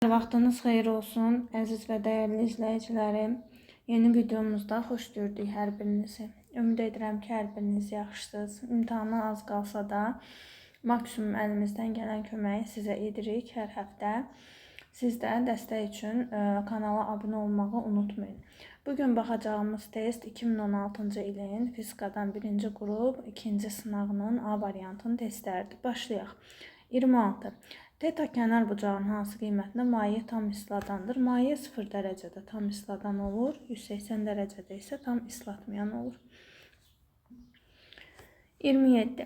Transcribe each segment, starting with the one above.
Hər vaxtınız xeyir olsun, əziz və dəyərli izləyicilərim. Yeni videomuzda xoş gördük hər birinizi. Ümid edirəm ki, hər biriniz yaxşısınız. İmtahana az qalsa da maksimum əlimizdən gələn köməyi sizə edirik hər həftə. Siz də dəstək üçün kanala abunə olmağı unutmayın. Bugün baxacağımız test 2016-cı ilin fizikadan 1-ci qrup 2-ci sınağının A variantının testləridir. Başlayaq. 26. Teta kənar bucağının hansı qiymətində maye tam isladandır? Maye 0 dərəcədə tam isladan olur, 180 dərəcədə isə tam islatmayan olur. 27.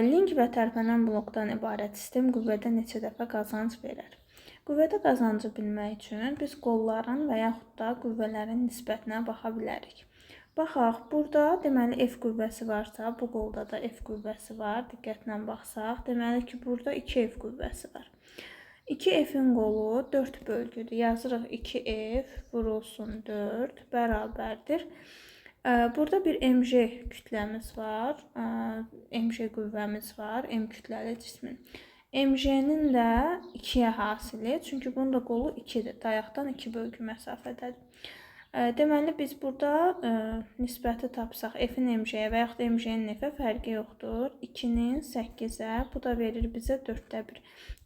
Link və tərpənən blokdan ibarət sistem qüvvədə neçə dəfə qazanc verər? Qüvvədə qazancı bilmək üçün biz qolların və yaxud da qüvvələrin nisbətinə baxa bilərik. Baxaq, burada deməli F qüvvəsi varsa, bu qolda da F qüvvəsi var. Diqqətlə baxsaq, deməli ki, burada 2 F qüvvəsi var. 2 F-in qolu 4 bölgüdür. Yazırıq 2F vurulsun 4 bərabərdir. Burada bir MJ kütləmiz var. MJ qüvvəmiz var. M kütləli cismin. MJ-nin də 2-yə hasili. Çünki bunun da qolu 2-dir. Dayaqdan 2 bölgü məsafədədir. Deməli, biz burada nisbəti tapsaq, F-in MJ-yə və yaxud MJ-nin F-ə fərqi yoxdur. 2-nin 8-ə, bu da verir bizə 4-də 1.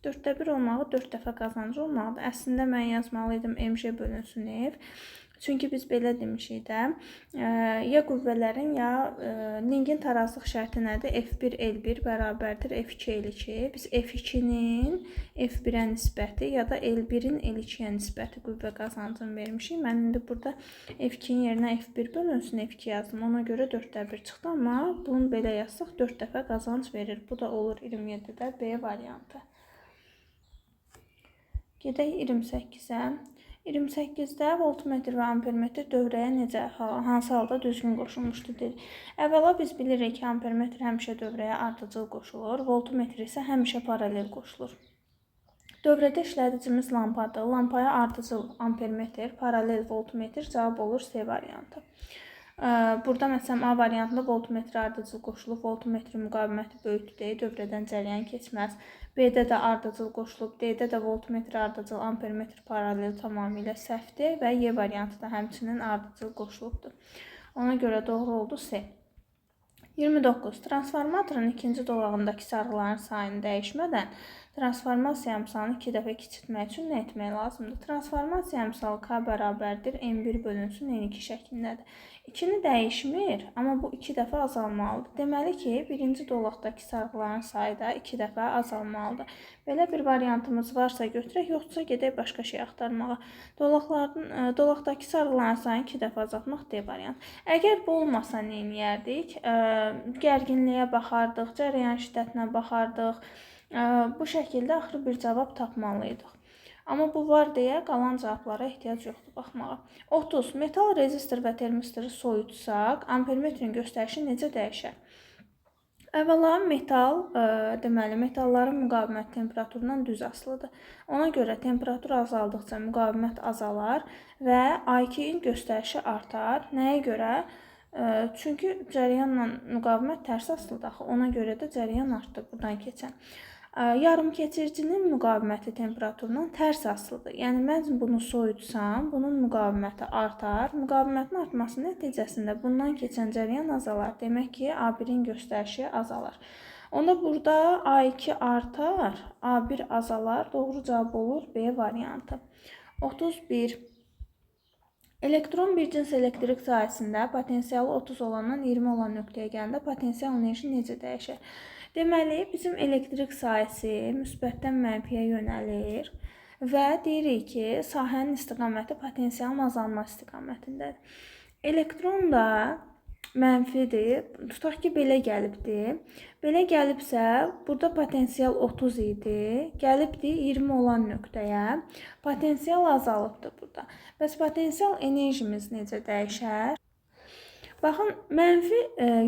4-də 1 olmağı 4 dəfə qazancı olmalıdır. Əslində, mən yazmalı idim MJ bölünsün F. Çünki biz belə demişik də, ya qüvvələrin, ya linkin tarazlıq şərti nədir? F1 L1 bərabərdir F2 L2. Biz F2-nin F1-ə nisbəti ya da L1-in L2-yə nisbəti qüvvə qazancını vermişik. Mən indi burada F2-nin yerinə F1 bölünsün F2 yazdım. Ona görə 4-də 1 çıxdı, amma bunu belə yazsaq 4 dəfə qazanc verir. Bu da olur 27-də B variantı. Gedək 28-ə. 28-də voltmetr və ampermetr dövrəyə necə, hansı halda düzgün qoşulmuşdur deyir. Əvvəla biz bilirik ki, ampermetr həmişə dövrəyə ardıcıl qoşulur, voltmetr isə həmişə paralel qoşulur. Dövrədə işlədicimiz lampadır. Lampaya ardıcıl ampermetr, paralel voltmetr, cavab olur C variantı. Burada məsələn A variantında voltmetr ardıcıl qoşulub, voltmetrin müqaviməti böyükdür, dövrədən cərəyan keçməz. B-də də ardıcıl qoşulub, D-də də voltmetr ardıcıl, ampermetr paralel tamamilə səhvdir və Y variantı da həmçinin ardıcıl qoşulubdur. Ona görə doğru oldu C. 29. Transformatorun ikinci dolağındakı sarğıların sayını dəyişmədən transformasiya əmsalını 2 dəfə kiçiltmək üçün nə etmək lazımdır? Transformasiya əmsalı K bərabərdir N1 bölünsün N2 şəklindədir. 2-ni dəyişmir, amma bu 2 dəfə azalmalıdır. Deməli ki, birinci dolaqdakı sarğıların sayı da 2 dəfə azalmalıdır. Belə bir variantımız varsa götürək, yoxsa gedək başqa şey axtarmağa. Dolaqdakı sarğıların sayını 2 dəfə azaltmaq D variant. Əgər bu olmasa nə eləyərdik? Gərginliyə baxardıq, cərəyan şiddətinə baxardıq. Bu şəkildə axırı bir cavab tapmalıydıq. Amma bu var deyə qalan cavablara ehtiyac yoxdur baxmağa. 30. Metal rezistor və termistoru soyutsaq, ampermetrin göstərişi necə dəyişər? Əvvəla metal, deməli metalların müqaviməti temperaturundan düz asılıdır. Ona görə temperatur azaldıqca müqavimət azalar və A2-in göstərişi artar. Nəyə görə? Çünki cərəyanla müqavimət tərs asılıdır axı. Ona görə də cərəyan artdı buradan keçən. Yarım keçiricinin müqaviməti temperaturundan tərs asılıdır. Yəni mən bunu soyutsam, bunun müqaviməti artar. Müqavimətin artması nəticəsində bundan keçən cərəyan azalar. Demək ki, A1-in göstərişi azalar. Onda burada A2 artar, A1 azalar. Doğru cavab olur B variantı. 31. Elektron bir cins elektrik sahəsində potensialı 30 olandan 20 olan nöqtəyə gələndə potensial enerji necə dəyişər? Deməli, bizim elektrik sahəsi müsbətdən mənfiyə yönəlir və deyirik ki, sahənin istiqaməti potensialın azalma istiqamətindədir. Elektron da mənfidir. Tutaq ki, belə gəlibdir. Belə gəlibsə, burada potensial 30 idi. Gəlibdir 20 olan nöqtəyə. Potensial azalıbdır burada. Bəs potensial enerjimiz necə dəyişər? Baxın, mənfi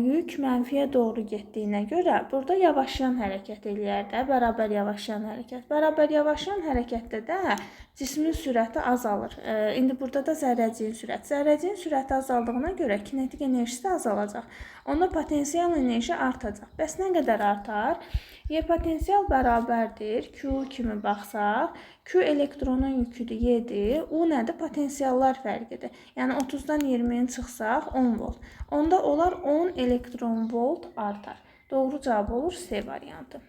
yük mənfiyə doğru getdiyinə görə burada yavaşlayan hərəkət eləyər də, bərabər yavaşlayan hərəkət. Bərabər yavaşlayan hərəkətdə də cismin sürəti azalır. İndi burada da zərrəciyin sürəti. Zərrəciyin sürəti azaldığına görə kinetik enerjisi də azalacaq. Onda potensial enerji artacaq. Bəs nə qədər artar? Y potensial bərabərdir. Q kimi baxsaq, Q elektronun yüküdür, Y-dir. U nədir? Potensiallar fərqidir. Yəni 30-dan 20-ni çıxsaq 10 volt. Onda olar 10 elektron volt artar. Doğru cavab olur C variantı.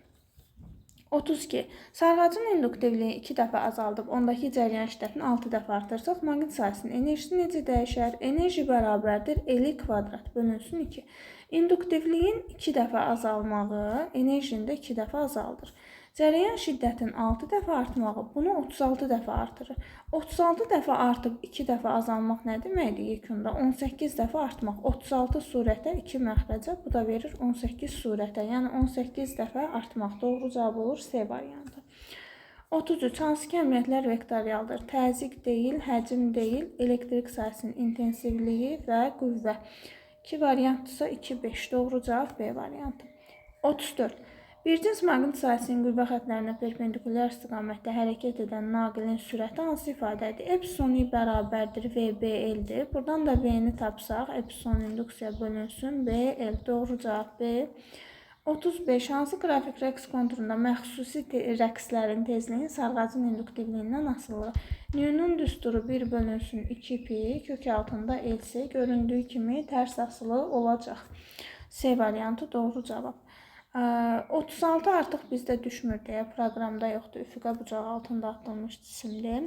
32. Sarğacın induktivliyi 2 dəfə azaldıb, ondakı cəryan şiddətini 6 dəfə artırsaq, maqnit sahəsinin enerjisi necə dəyişər? Enerji bərabərdir L kvadrat bölünsün 2. İnduktivliyin 2 dəfə azalmağı enerjini də 2 dəfə azaldır. Cəryan şiddətinin 6 dəfə artmağı bunu 36 dəfə artırır. 36 dəfə artıb 2 dəfə azalmaq nə deməkdir yekunda? 18 dəfə artmaq. 36 surətə 2 məxrəcə, bu da verir 18 surətə. Yəni 18 dəfə artmaq. Doğru cavab olur C variantı. 33. Hansı kəmiyyətlər vektorialdır? Təzyiq deyil, həcm deyil, elektrik sahəsinin intensivliyi və qüvvə. 2 variantdırsa 2, 5. Doğru cavab B variantı. 34. Bir cins maqnit sahəsinin qüvvə xətlərinə perpendikulyar istiqamətdə hərəkət edən naqilin sürəti hansı ifadədir? Epsilon I bərabərdir VBL-dir. Buradan da V-ni tapsaq, epsilon induksiya bölünsün BL. Doğru cavab B. 35. Hansı qrafik rəqs konturunda məxsusi rəqslərin tezliyin sarğacın induktivliyindən asılıdır? Newtonun düsturu 1 bölünsün 2 pi kök altında LC göründüyü kimi tərs asılı olacaq. C variantı doğru cavab. 36 artıq bizdə düşmür deyə proqramda yoxdur. Üfüqə bucağı altında atılmış cisimdir.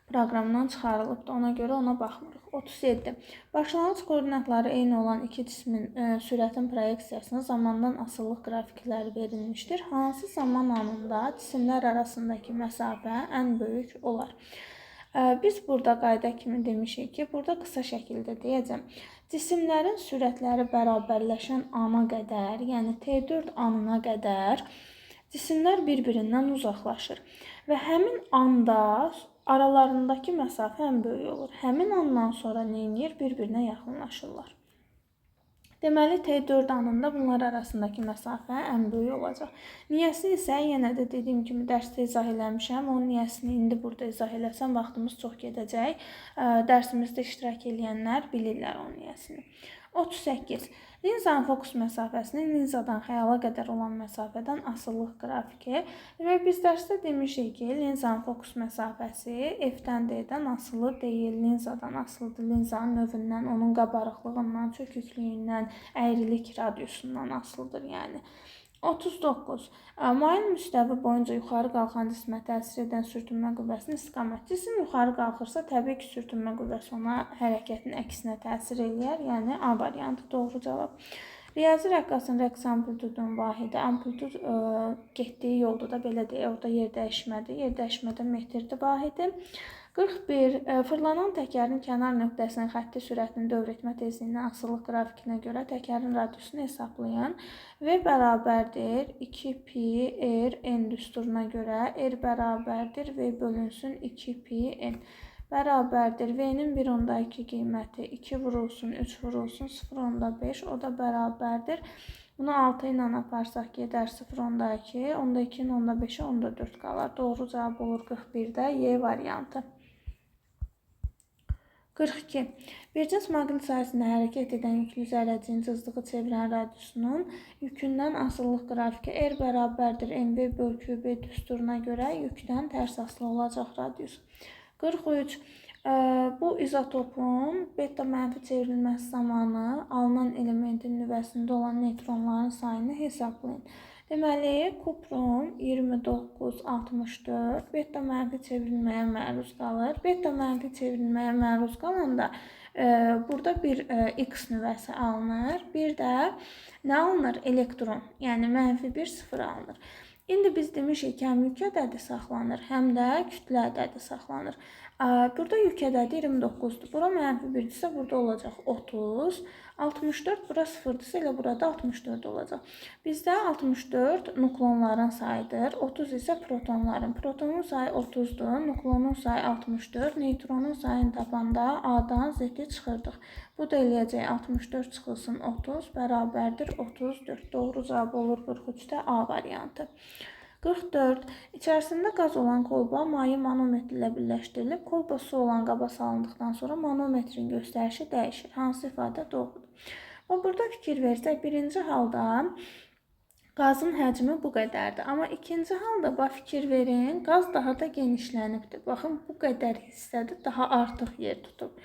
Proqramdan çıxarılıbdır. Ona görə ona baxmırıq. 37. Başlanğıc koordinatları eyni olan iki cismin sürətin proyeksiyasına zamandan asılılıq qrafikləri verilmişdir. Hansı zaman anında cisimlər arasındakı məsafə ən böyük olar? Biz burada qayda kimi demişik ki, burada qısa şəkildə deyəcəm. Cisimlərin sürətləri bərabərləşən ana qədər, yəni T4 anına qədər cisimlər bir-birindən uzaqlaşır və həmin anda aralarındakı məsafə ən böyük olur. Həmin andan sonra nə edir? Bir-birinə yaxınlaşırlar. Deməli, T4 anında bunlar arasındakı məsafə ən böyük olacaq. Niyəsini isə yenə də dediyim kimi dərsdə izah eləmişəm. Onun niyəsini indi burada izah eləsəm vaxtımız çox gedəcək. Dərsimizdə iştirak eləyənlər bilirlər onun niyəsini. 38. Linzanın fokus məsafəsinin linzadan xəyala qədər olan məsafədən asılılıq qrafiki. Demək, biz dərsdə demişik ki, linzanın fokus məsafəsi F-dən D-dən asılı deyil, linzadan asılıdır. Linzanın növündən, onun qabarıqlığından, çöküklüyündən, əyrilik radiusundan asılıdır yəni. 39. Mail müstəvi boyunca yuxarı qalxan cismə təsir edən sürtünmə qüvvəsinin istiqaməti. Cisim yuxarı qalxırsa, təbii ki, sürtünmə qüvvəsi ona hərəkətin əksinə təsir eləyər. Yəni A variantı doğru cavab. Riyazi rəqqasın rəqs amplitudunun vahidi. Amplitud getdiyi yolda da belə deyək, orada yer dəyişmədir. Yer dəyişmədə metrdir vahidi. 41. Fırlanan təkərin kənar nöqtəsinin xətti sürətini dövr etmə tezliyindən asılılıq qrafikinə görə təkərin radiusunu hesablayın. V bərabərdir 2 pi r n düsturuna görə r bərabərdir V bölünsün 2 pi n. Bərabərdir V-nin 1,2 qiyməti 2 vurulsun 3 vurulsun 0,5, o da bərabərdir. Bunu 6 ilə aparsaq gedər 0,2, 10,2-nin 10,5-i 10,4 qalar. Doğru cavab olur 41-də Y variantı. 42. Bir cins maqnit sahəsində hərəkət edən yüklü zərrəciyin cızdığı çevrənin radiusunun yükündən asılılıq qrafiki R bərabərdir MV böl QB düsturuna görə yükdən tərs asılı olacaq radius. 43. Bu izotopun beta mənfi çevrilməsi zamanı alınan elementin nüvəsində olan neytronların sayını hesablayın. Deməli, kuprum 29,64 beta mənfi çevrilməyə məruz qalır. Beta mənfi çevrilməyə məruz qalanda burada bir X nüvəsi alınır. Bir də nə alınır? Elektron, yəni mənfi 1, 0 alınır. İndi biz demişik ki, həm yük ədədi saxlanır, həm də kütlə ədədi saxlanır. Burada yük ədədi 29-dur. Bura mənfi 1-dirsə, burada olacaq 30. 64 bura 0-dırsa, elə burada 64 olacaq. Bizdə 64 nuklonların sayıdır, 30 isə protonların. Protonun sayı 30-dur, nuklonun sayı 64, neytronun sayını tapanda A-dan Z-i çıxırdıq. Bu da eləyəcək 64 çıxılsın 30 bərabərdir 34. Doğru cavab olur 43-də A variantı. 44. İçərisində qaz olan kolba maye manometr ilə birləşdirilib. Kolba su olan qaba salındıqdan sonra manometrin göstərişi dəyişir. Hansı ifadə doğrudur? Və burada fikir versək, birinci halda Qazın həcmi bu qədərdir. Amma ikinci halda bax fikir verin, qaz daha da genişlənibdir. Baxın, bu qədər hissədə daha artıq yer tutub.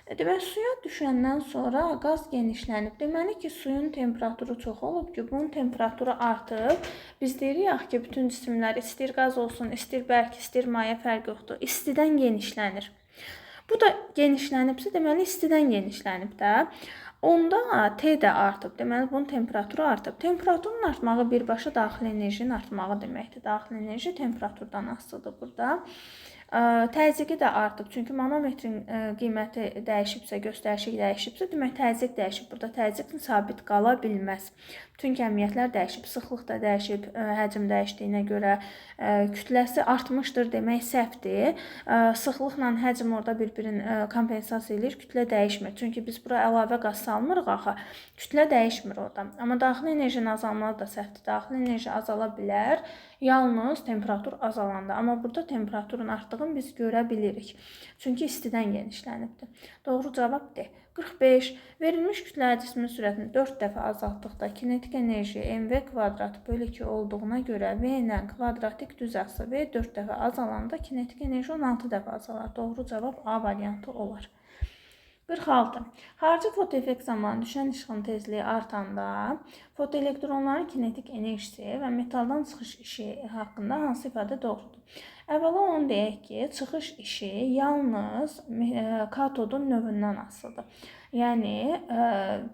Demək, suya düşəndən sonra qaz genişlənib. Deməli ki, suyun temperaturu çox olub ki, bunun temperaturu artıb. Biz deyirik ki, bütün cisimlər istəyir qaz olsun, istəyir bərk, istəyir maye, fərq yoxdur. İstidən genişlənir. Bu da genişlənibsə, deməli istidən genişlənib də. Onda T də artıb. Deməli, bunun temperaturu artıb. Temperaturun artmağı birbaşa daxili enerjinin artmağı deməkdir. Daxili enerji temperaturdan asılıdır burada. Təzyiqi də artıb. Çünki manometrin qiyməti dəyişibsə, göstərişi dəyişibsə, demək təzyiq dəyişib. Burada təzyiq sabit qala bilməz. Bütün kəmiyyətlər dəyişib, sıxlıq da dəyişib, həcm dəyişdiyinə görə kütləsi artmışdır demək səhvdir. Sıxlıqla həcm orada bir-birini kompensasiya eləyir, kütlə dəyişmir. Çünki biz bura əlavə qaz salmırıq axı, kütlə dəyişmir orada. Amma daxili enerjinin azalmağı da səhvdir. Daxili enerji azala bilər, yalnız temperatur azalanda. Amma burada temperaturun artdığını biz görə bilirik. Çünki istidən genişlənibdir. Doğru cavab D. 45. Verilmiş kütləvi cismin sürətini 4 dəfə azaltdıqda kinetik enerji mv kvadrat bölü 2 olduğuna görə V ilə kvadratik düz asılı V 4 dəfə azalanda kinetik enerji 16 dəfə azalar. Doğru cavab A variantı olar. 46. Xarici fotoeffekt zamanı düşən işığın tezliyi artanda fotoelektronların kinetik enerjisi və metaldan çıxış işi haqqında hansı ifadə doğrudur? Əvvəla onu deyək ki, çıxış işi yalnız katodun növündən asılıdır. Yəni,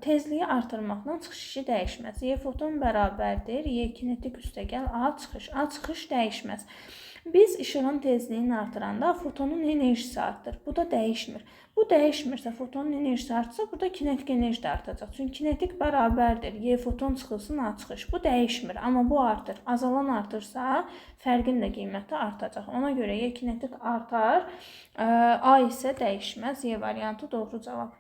tezliyi artırmaqla çıxış işi dəyişməz. Y foton bərabərdir, Y kinetik üstəgəl A çıxış. A çıxış dəyişməz. Biz işığın tezliyini artıranda fotonun enerjisi artır. Bu da dəyişmir. Bu dəyişmirsə, fotonun enerjisi artsa, burada kinetik enerji də artacaq. Çünki kinetik bərabərdir. Y foton çıxılsın, A çıxış. Bu dəyişmir, amma bu artır. Azalan artırsa, fərqin də qiyməti artacaq. Ona görə Y kinetik artar, A isə dəyişməz. Y variantı doğru cavab.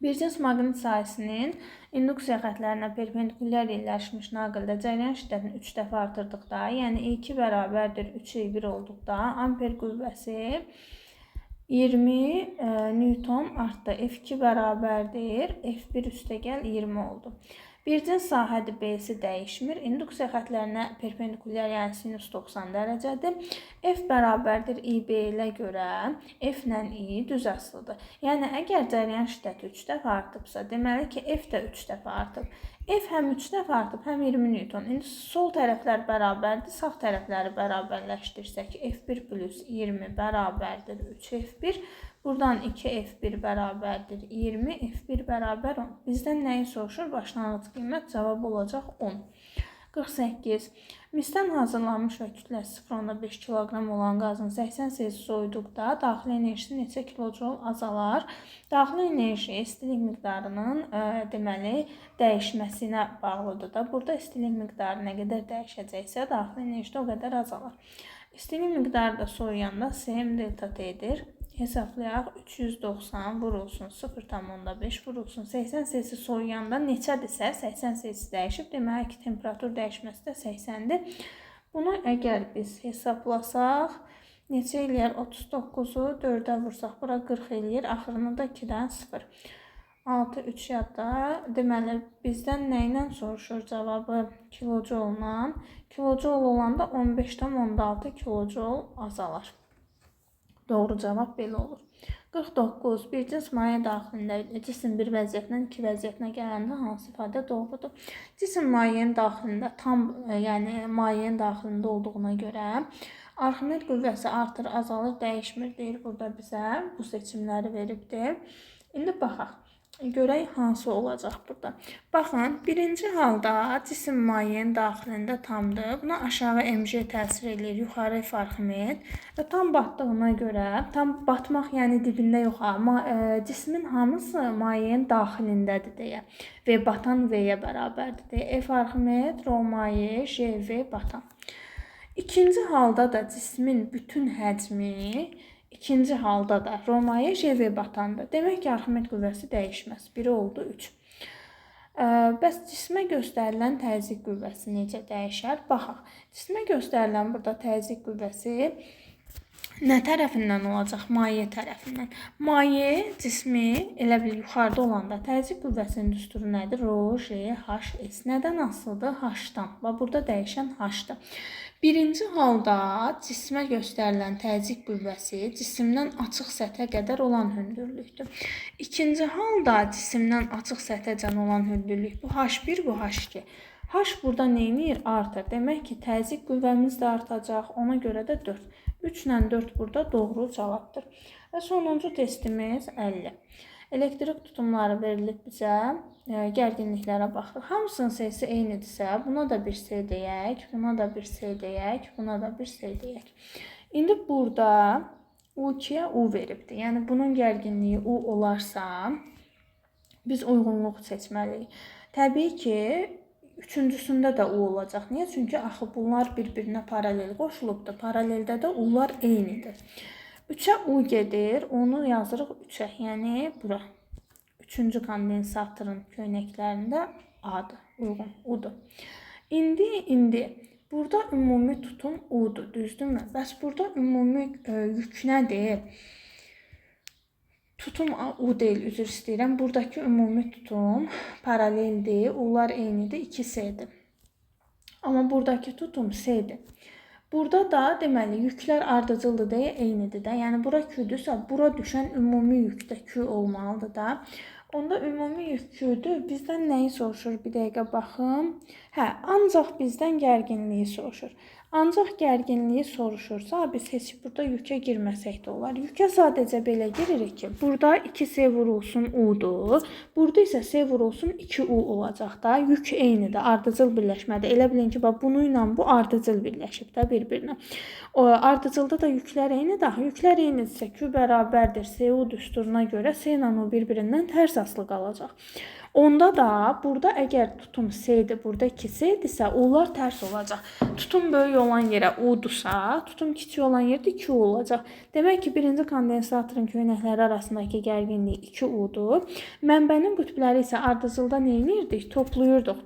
Bir cins maqnit sahəsinin induksiya xətlərinə perpendikulyar yerləşmiş naqildə cəryan şiddətini 3 dəfə artırdıqda, yəni I2 bərabərdir 3I1 olduqda, amper qüvvəsi 20 Newton artdı. F2 bərabərdir F1 üstəgəl 20 oldu. Bir cins sahədir, B-si dəyişmir. İnduksiya xətlərinə perpendikulyar, yəni sinus 90 dərəcədir. F bərabərdir IB ilə görə F ilə I düz asılıdır. Yəni, əgər cəryan şiddəti 3 dəfə artıbsa, deməli ki, F də 3 dəfə artıb. F həm 3 dəfə artıb, həm 20 Newton. İndi sol tərəflər bərabərdir, sağ tərəfləri bərabərləşdirsək, F1 plus 20 bərabərdir 3F1. Buradan 2F1 bərabərdir 20, F1 bərabər 10. Bizdən nəyi soruşur? Başlanğıc qiymət cavab olacaq 10. 48. Misdən hazırlanmış və kütləsi 0,5 kiloqram olan qazın 80 C soyuduqda daxili enerjisi neçə kilojol azalar? Daxili enerji istilik miqdarının deməli dəyişməsinə bağlıdır da. Burada istilik miqdarı nə qədər dəyişəcəksə, daxili enerji də o qədər azalar. İstilik miqdarı da soyuyanda Sm delta T-dir. Hesablayaq, 390 vurulsun 0,5 vurulsun 80 C soyuyanda neçədirsə 80 C dəyişib, deməli ki, temperatur dəyişməsi də 80-dir. Bunu əgər biz hesablasaq, neçə eləyər? 39-u 4-ə vursaq, bura 40 eləyir, axırını da 2-dən 0. 6, 3 yadda. Deməli, bizdən nə ilə soruşur cavabı? Kilojolla. Kilojol olanda 15,6 kilojol azalar. Doğru cavab belə olur. 49. Bir cins maye daxilində cisim bir vəziyyətdən iki vəziyyətinə gələndə hansı ifadə doğrudur? Cisim mayenin daxilində tam, yəni mayenin daxilində olduğuna görə Arximed qüvvəsi artır, azalır, dəyişmir deyir burada bizə. Bu seçimləri veribdir. İndi baxaq. Görək hansı olacaq burada. Baxın, birinci halda cisim mayenin daxilində tamdır. Buna aşağı MJ təsir eləyir, yuxarı F Arximed. Və tam batdığına görə, tam batmaq yəni dibində yox, cismin hamısı mayenin daxilindədir deyə. V batan V-yə bərabərdir deyə. F Arximed, rho maye, JV batan. İkinci halda da cismin bütün həcmi, İkinci halda da rho maye JV batandır. Demək ki, Arximed qüvvəsi dəyişməz. Biri oldu 3. Bəs cismə göstərilən təzyiq qüvvəsi necə dəyişər? Baxaq. Cismə göstərilən burada təzyiq qüvvəsi Nə tərəfindən olacaq? Maye tərəfindən. Maye cismi elə bil yuxarıda olanda təzyiq qüvvəsinin düsturu nədir? Rho, J, H, S. Nədən asılıdır? H-dan. Və burada dəyişən H-dır. Birinci halda cismə göstərilən təzyiq qüvvəsi cisimdən açıq səthə qədər olan hündürlükdür. İkinci halda cisimdən açıq səthəcən olan hündürlük bu H1, bu H2. H burada nə edir? Artır. Demək ki, təzyiq qüvvəmiz də artacaq. Ona görə də 4. 3 ilə 4 burada doğru cavabdır. Və sonuncu testimiz 50. Elektrik tutumları verilib bizə. Gərginliklərə baxırıq. Hamısının S-si eynidirsə, buna da bir S deyək, buna da bir S deyək, buna da bir S deyək. İndi burada U2-yə U veribdir. Yəni bunun gərginliyi U olarsa, biz uyğunluq seçməliyik. Təbii ki, üçüncüsündə də U olacaq. Niyə? Çünki axı bunlar bir-birinə paralel qoşulubdur. Paraleldə də U-lar eynidir. 3-ə U gedir, onu yazırıq 3-ə, yəni bura. Üçüncü kondensatorun köynəklərində A-dır, uyğun, U-dur. İndi burada ümumi tutum U-dur, düzdürmü? Bəs burada ümumi yük nədir? Tutum U deyil, üzr istəyirəm. Buradakı ümumi tutum paraleldir, U-lar eynidir, 2S-dir. Amma buradakı tutum S-dir. Burada da deməli yüklər ardıcıldır deyə eynidir də. Yəni bura Q-dürsə, bura düşən ümumi yük də Q olmalıdır da. Onda ümumi yük Q-dür. Bizdən nəyi soruşur? Bir dəqiqə baxım. Hə, ancaq bizdən gərginliyi soruşur. Ancaq gərginliyi soruşursa, biz heç burada yükə girməsək də olar. Yükə sadəcə belə giririk ki, burada 2S vurulsun U-dur. Burada isə S vurulsun 2U olacaq da. Yük eynidir, ardıcıl birləşmədir. Elə bilin ki, bax, bunu ilə bu ardıcıl birləşib də bir-birinə. O ardıcılda da yüklər eynidir. Axı yüklər eynidirsə Q bərabərdir SU düsturuna görə S ilə U bir-birindən tərs asılı qalacaq. Onda da burada əgər tutum S-dir, burada 2S-dirsə, U-lar tərs olacaq. Tutum böyük olan yerə U-dursa, tutum kiçik olan yerdə 2U olacaq. Demək ki, birinci kondensatorun köynəkləri arasındakı gərginlik 2U-dur. Mənbənin qütbləri isə ardıcılda nə edirdik? Toplayırdıq.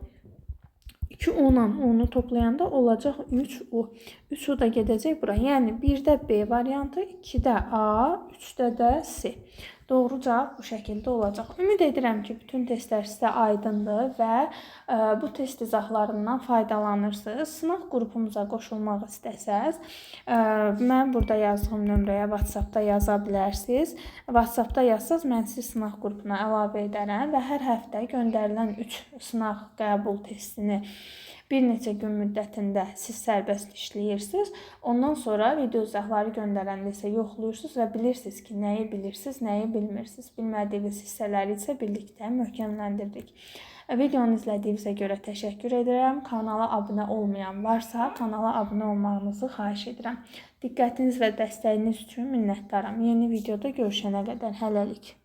2U ilə U-nu toplayanda olacaq 3U. 3U da gedəcək bura. Yəni 1-də B variantı, 2-də A, 3-də də C. Doğru cavab bu şəkildə olacaq. Ümid edirəm ki, bütün testlər sizə aydındır və bu test izahlarından faydalanırsınız. Sınaq qrupumuza qoşulmaq istəsəz, mən burada yazdığım nömrəyə WhatsApp-da yaza bilərsiniz. WhatsApp-da yazsaz, mən sizi sınaq qrupuna əlavə edərəm və hər həftə göndərilən 3 sınaq qəbul testini bir neçə gün müddətində siz sərbəst işləyirsiniz. Ondan sonra video izahları göndərəndə isə yoxlayırsınız və bilirsiniz ki, nəyi bilirsiniz, nəyi bilmirsiniz. Bilmədiyiniz hissələri isə birlikdə möhkəmləndiririk. Videonu izlədiyinizə görə təşəkkür edirəm. Kanala abunə olmayan varsa, kanala abunə olmağınızı xahiş edirəm. Diqqətiniz və dəstəyiniz üçün minnətdaram. Yeni videoda görüşənə qədər hələlik.